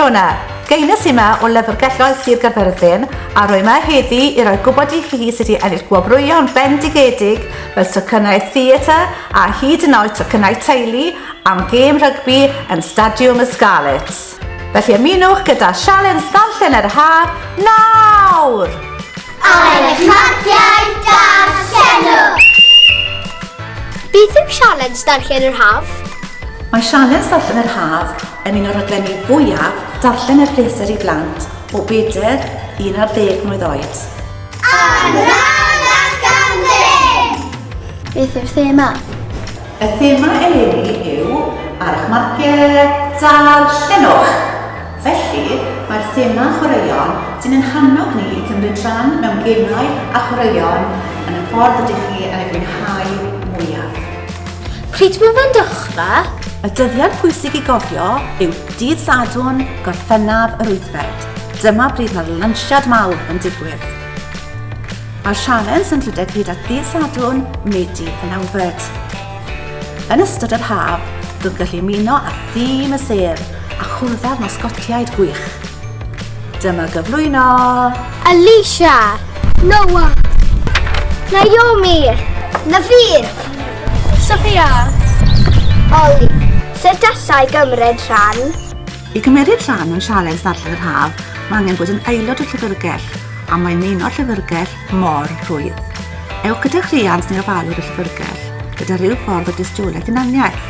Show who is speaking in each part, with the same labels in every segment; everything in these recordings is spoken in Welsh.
Speaker 1: Fiona! Gaynor sy 'ma o Lyfrgelloedd Sir Gaerfyrddin a rwy 'ma heddi i roi gwybod i chi sut i ennill gwobrwyon bendigedig fel tocynnau theatr a hyd yn oed tocynnau teulu am gêm rygbi yn Stadiwm y Scarlets. Felly ymunwch gyda Sialens Ddarllen yr Haf nawr!
Speaker 2: Ar eich marciau, darllenwch!
Speaker 3: Beth yw Sialens Darllen yr Haf?
Speaker 1: Mae Sialens Darllen yr Haf yn un o'r rhaglenni fwyaf darllen a phleser i blant o bedair i 11 mlwydd oed.
Speaker 2: Yn rhad ac am ddim!
Speaker 3: Beth yw'r thema?
Speaker 1: Y thema eleni yw Ar eich marciau, darllenwch! Felly, mae'r thema chwaraeon sy'n ein hannog ni i gymryd rhan mewn gemau a chwaraeon yn y ffordd rydych chi yn ei fwynhau mwyaf.
Speaker 3: Pryd mae fe'n dechrau?
Speaker 1: Y dyddiad pwysig i gofio yw dydd Sadwrn, Gorffennaf yr wythfed. Dyma pryd mae'r lansiad mawr yn digwydd. Mae'r sialens yn rhedeg hyd at ddydd Sadwrn, Medi y nawfed. Yn ystod yr haf, byddwch gallu ymuno â thîm y sêr a chwrdd â'r masgotiaid gwych. Dyma gyflwyno...
Speaker 3: Alicia!
Speaker 2: Noah!
Speaker 3: Naomi!
Speaker 2: Naveen!
Speaker 3: Sophia!
Speaker 2: Ollie!
Speaker 3: Sut alla i gymryd rhan?
Speaker 1: I gymeryd rhan mewn sialens ddarllen yr haf, mae angen bod yn aelod o'r llyfrgell, a mae ymuno'r llyfrgell mor rhwydd. Ewch gyda'ch rhiant neu ofalwr i'r llyfrgell, gyda rhyw ffordd o dystiolaeth hunaniaeth.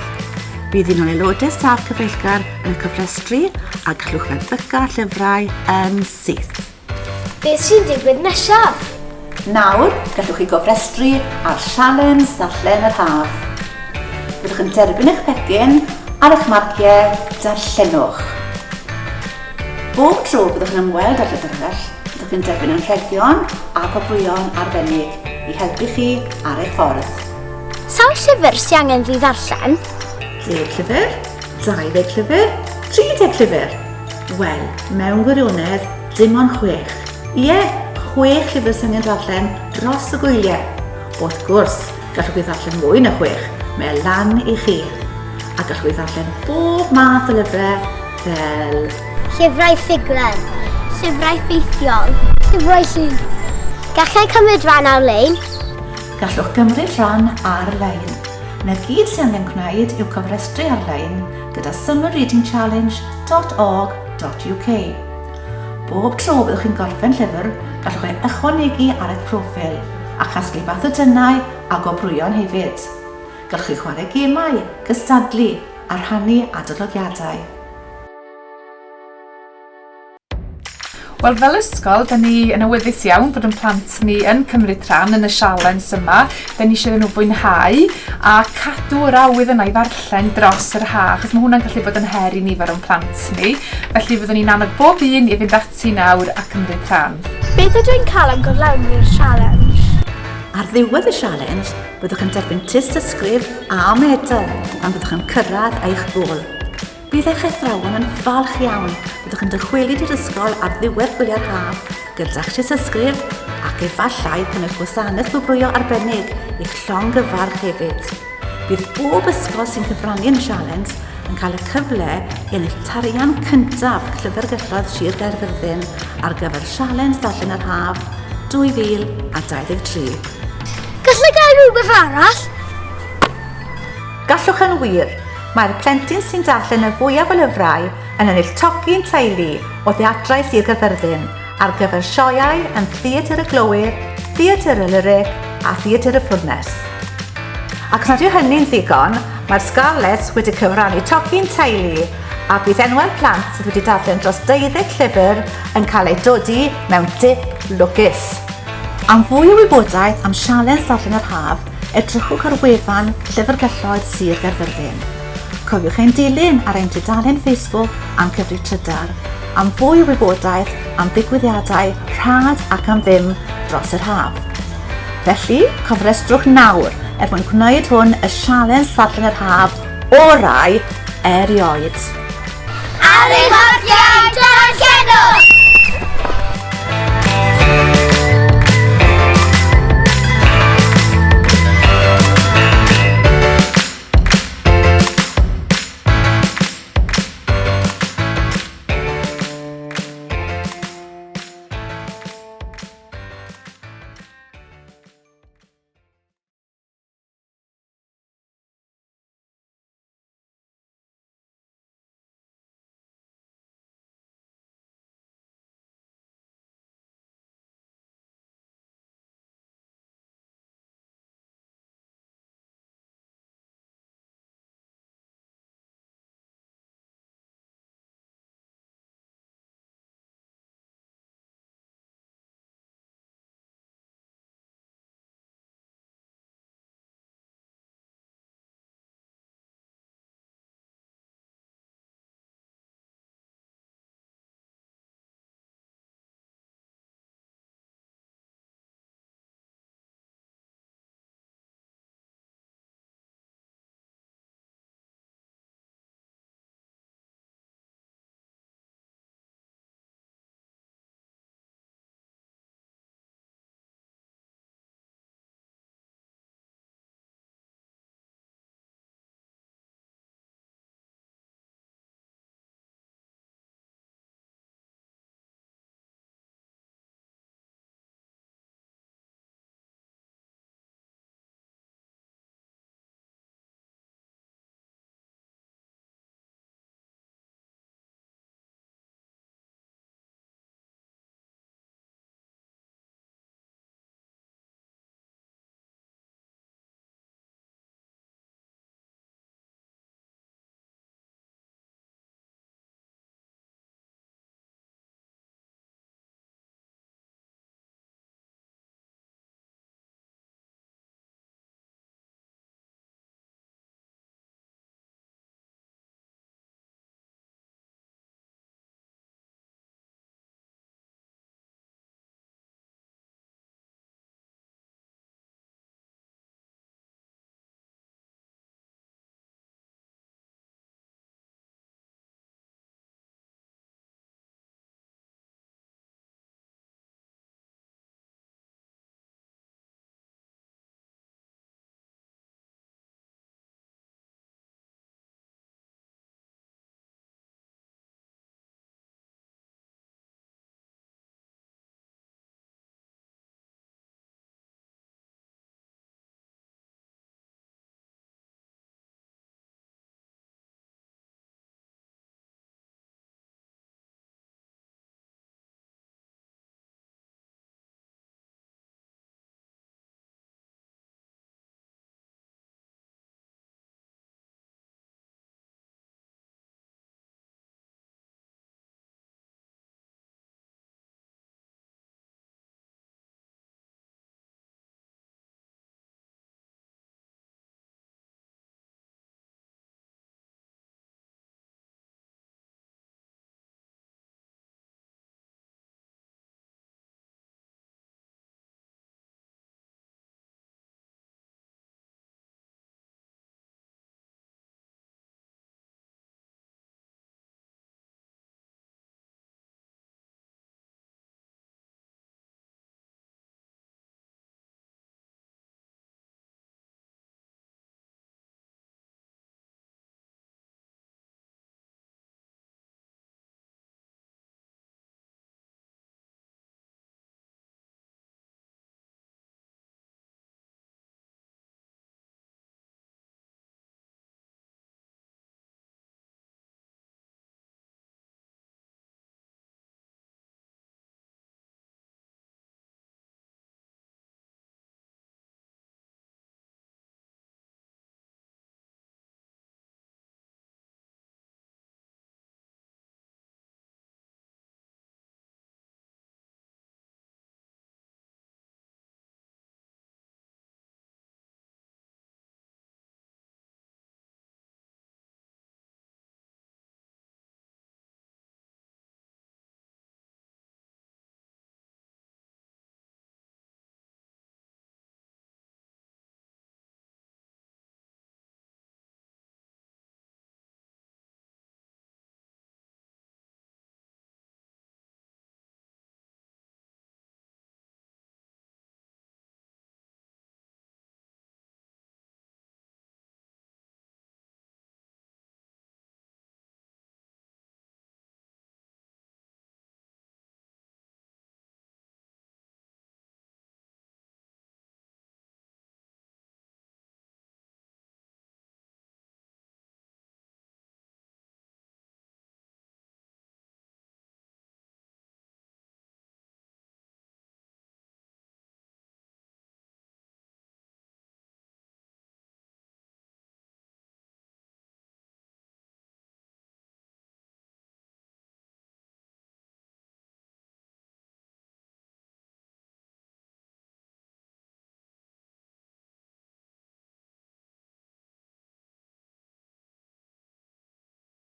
Speaker 1: Bydd un o'n aelodau staff cyfeillgar yn y cofrestru a gallwch fenthyca llyfrau yn syth.
Speaker 3: Beth sy'n digwydd nesaf?
Speaker 1: Nawr, gallwch chi gofrestru ar Sialens Ddarllen yr Haf. Byddwch yn derbyn eich pecyn ar eich marciau Darllenwch. Bob tro byddwch yn ymweld â'r llyfrgell, byddwch yn derbyn anrhegion a gwobrwyon arbennig i helpu chi ar eich ffordd.
Speaker 3: Sawl llyfr sy angen fi ddarllen?
Speaker 1: Deg llyfr, 20 llyfr, 30 llyfr. Wel, mewn gwirionedd, dim ond chwech. Ie, chwech llyfr sy'n angen darllen dros y gwyliau. Wrth gwrs, gallwch chi ddarllen mwy na chwech, mae e lan i chi. A gallwch chi ddarllen bob math o lyfrau fel...
Speaker 3: Llyfrau ffuglen. Llyfrau ffeithiol. Llyfrau llun. Gallai cymryd rhan ar-lein?
Speaker 1: Gallwch gymryd rhan ar-lein. 'Na gyd sy angen gwneud yw cofrestru ar-lein gyda summerreadingchallenge.org.uk. Bob tro byddwch chi'n gorffen llyfr, gallwch ei ychwanegu ar eich proffil a chasglu bathodynnau a gwobrwyon hefyd. Gallwch chi chwarae gemau, cystadlu a rhannu adolygiadau.
Speaker 4: Wel, fel ysgol, da ni yn awyddus iawn bod yn plant ni yn cymryd rhan yn y sialens yma. Da ni eisiau iddyn nhw fwynhau a cadw yr awydd yna i ddarllen dros yr ha, achos mae hwnna'n gallu bod yn her i nifer o'n plant ni. Felly fyddwn ni'n annog bob un i fynd ati nawr a cymryd rhan.
Speaker 3: Beth ydw i'n cael am gyflawni'r sialens?
Speaker 1: Ar ddiwedd y sialens, byddwch yn derbyn tystysgrif a medal pan fyddwch yn cyrraedd eich gôl. Bydd eich athrawon yn falch iawn byddwch yn dychwelyd i'r ysgol ar ddiwedd gwyliau'r haf gyda'ch tystysgrif ac efallai cynnig gwasanaeth gwobrwyo arbennig i'ch llongyfarch hefyd. Bydd bob ysgol sy'n cyfrannu yn y sialens yn cael y cyfle i ennill tarian cyntaf Llyfrgelloedd Sir Gaerfyrddin ar gyfer Sialens Darllen yr Haf 2023.
Speaker 3: Gallai gael rhywbeth arall?
Speaker 1: Gallwch yn wir! Mae'r plentyn sy'n darllen y fwyaf o lyfrau yn ennill tocyn teulu o Theatrau Sir Gaerfyrddin ar gyfer sioeau yn Theatr y Glowyr, Theatr y Lyric a Theatr y Ffwrnes. Ac os nad yw hynny'n ddigon, mae'r Scarlets wedi cyfrannu tocyn teulu a bydd enwau'r plant sydd wedi darllen dros deuddeg llyfr yn cael eu dodi mewn dip lwcus. Am fwy o wybodaeth am Sialens Darllen yr Haf, edrychwch ar wefan Llyfrgelloedd Sir Gaerfyrddin. Cofiwch ein dilyn ar ein tudalen Facebook a'n cyfrif Trydar am fwy o wybodaeth am ddigwyddiadau rhad ac am ddim dros yr haf. Felly, cofrestrwch nawr er mwyn gwneud hwn y sialens ddarllen yr haf orau erioed.
Speaker 2: Ar eich marciau!